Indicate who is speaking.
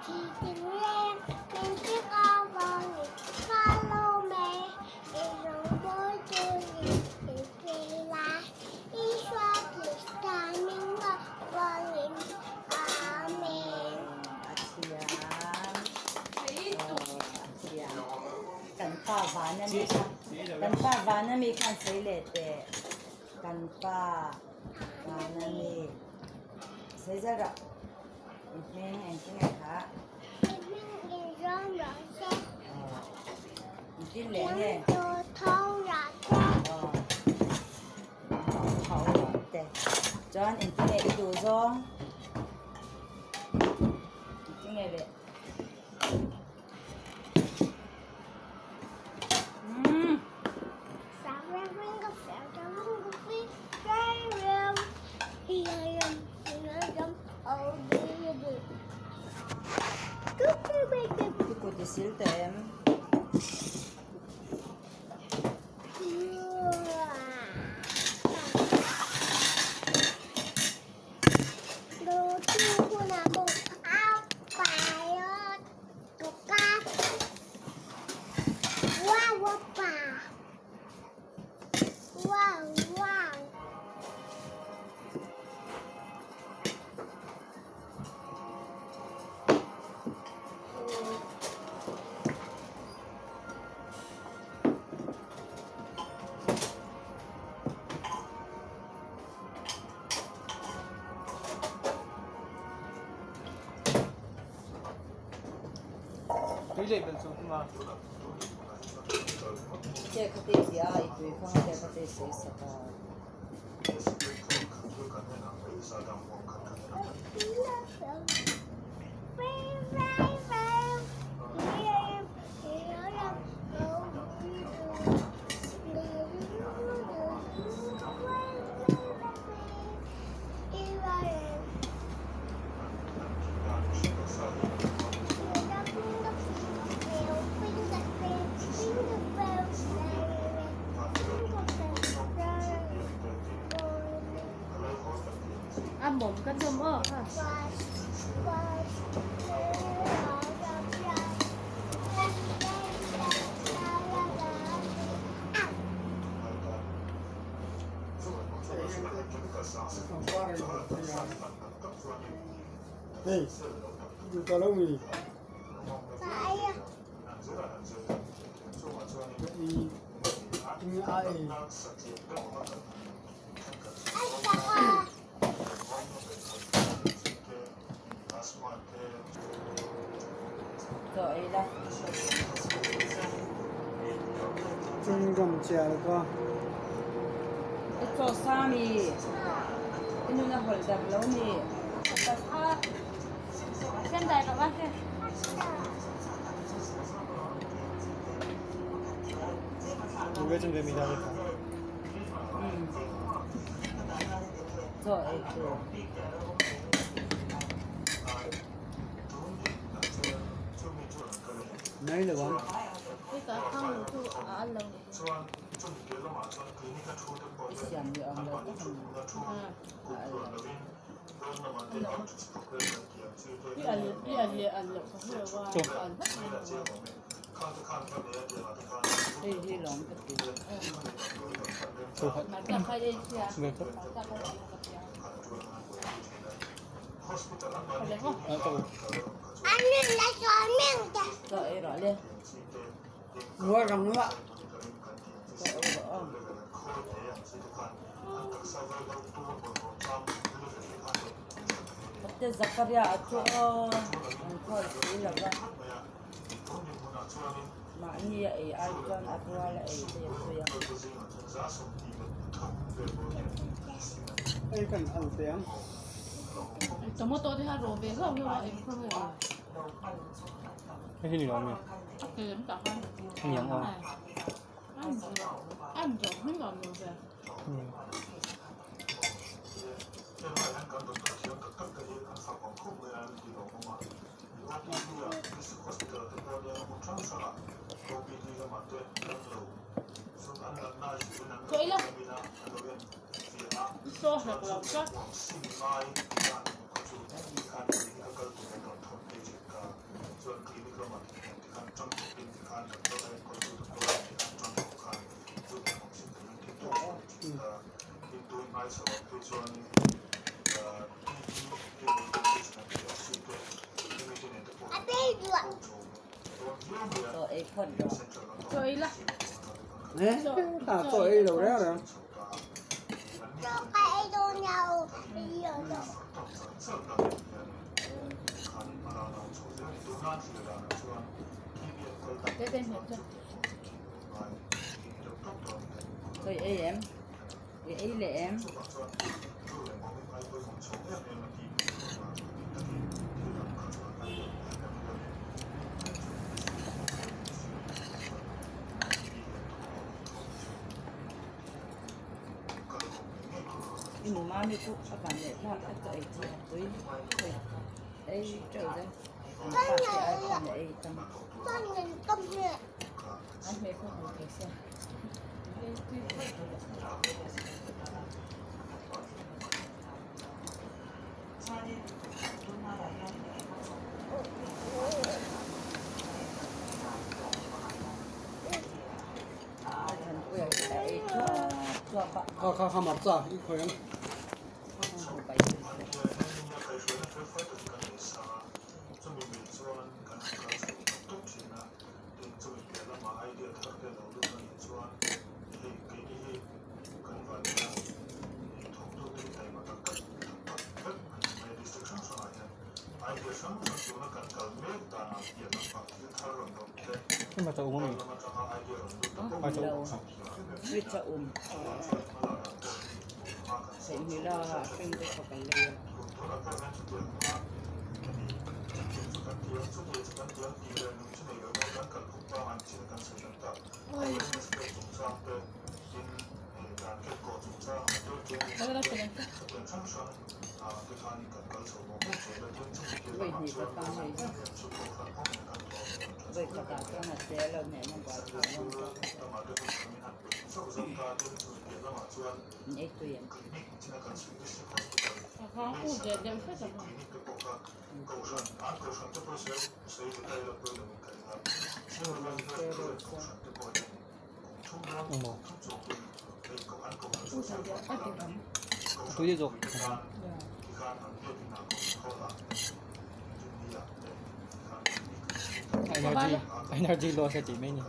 Speaker 1: Kan pa van a mi kha kan pa van a mi khan sawi leh teh kan pa van a mi sawi zel rawh i hming engtin nge kha engtin leh nge aw tho rawh te chuan engtin nge i duh zawng engtin nge leh. I kut i sil teh em?
Speaker 2: Tui leh bel chu hma.
Speaker 1: Che khate tia i tui khang che khate sei saka.
Speaker 3: A mawm ka chawm aw kha.
Speaker 2: Hey, you follow me.
Speaker 1: Chaw ei la.
Speaker 2: Chewing-gum chial ka.
Speaker 1: I chaw sa mi. I nun a hawlh darh lo ni. Chaw ei tur.
Speaker 2: Mai lo ang.
Speaker 1: I siam ni awm lo tak a ni. A al lo. Hei hi lawm ka ti. Chaw ei rawh le. Chaw ei rawh aw. Te Zakaria a chu aw an khawl si lo va. Mahni a ei ai chuan a rual a ei te a sawi a.
Speaker 2: Hei kan al teh ang.
Speaker 3: Tomato te kha rawh ve hlauh hlauh a eng khaw nge aw.
Speaker 2: Hei hi ni lo ami?
Speaker 3: A ke lam tah khan.
Speaker 2: Ni ang aw.
Speaker 3: An zawh hming awm lo ve. Chawi la. Saw hlek lo tlat.
Speaker 1: Chaw ei phawt rawh.
Speaker 3: Chaw ei la.
Speaker 2: Eh, ta chaw ei lo reng reng.
Speaker 3: Te te hmeh chu.
Speaker 1: Chaw ei em? I ei leh em? I nu mami pawh a van leh thlak a chaw ei chi a pui ei teuh zel an pa te ai khan a ei tam.
Speaker 3: An hmeh pawh hmuh theih sia. Ei tui phawt rawh.
Speaker 2: Kha kha kha marcha i khawi ang. Hmarcha um ami? Hmarcha um.
Speaker 1: Fridge a um. Theihnghilh a hring te kha kan lei a. Vawi hnih ka kang hei hi. Vawi khatah chuan a che lo nen a buai phah ngawt tawh. An ei tui em?
Speaker 2: Engmaw? Tui te zawk. Energy energy loss a tih mai ni.